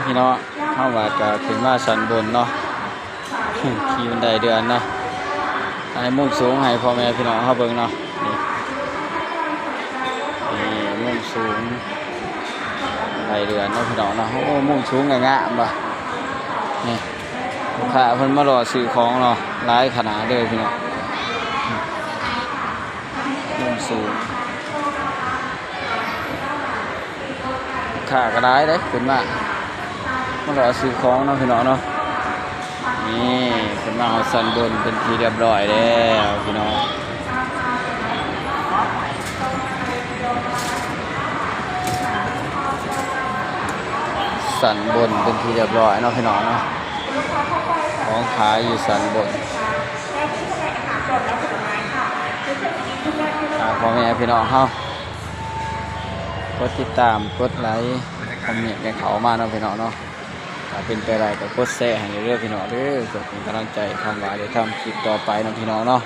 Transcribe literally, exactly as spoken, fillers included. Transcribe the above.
พี่น้อง เฮาว่าก็ขึ้นมาชั้นบนเนาะ ขี่บันไดเดือนเนาะ ให้มุมสูงให้พ่อแม่พี่น้องเฮาเบิ่งเนาะ นี่ นี่มุมสูง บันไดเดือนเนาะพี่น้องเนาะ โอ้ มุมสูงก็งามบ่ นี่ ลูกค้าเพิ่นมารอซื้อของเนาะ หลายขนาดเลยพี่น้อง มุมสูง ลูกค้าก็หลายเด้ ขึ้นมา มารอซื้อของเนาะพี่น้องเนาะ นี่ ขึ้นมาฮอดชั้นบนเป็นที่เรียบร้อยแล้วพี่น้อง ชั้นบนเป็นที่เรียบร้อยเนาะพี่น้องเนาะ ของขายอยู่ชั้นบน ฝากพ่อแม่พี่น้องเฮา กดติดตาม กดไลค์ คอมเมนต์กันเข้ามาเนาะพี่น้องเนาะ ถ้าเป็นไปได้ก็กดแชร์ให้เด้อพี่น้องเด้อ เพื่อเป็นกำลังใจคำว่าได้ทำคลิปต่อไปเนาะพี่น้องเนาะ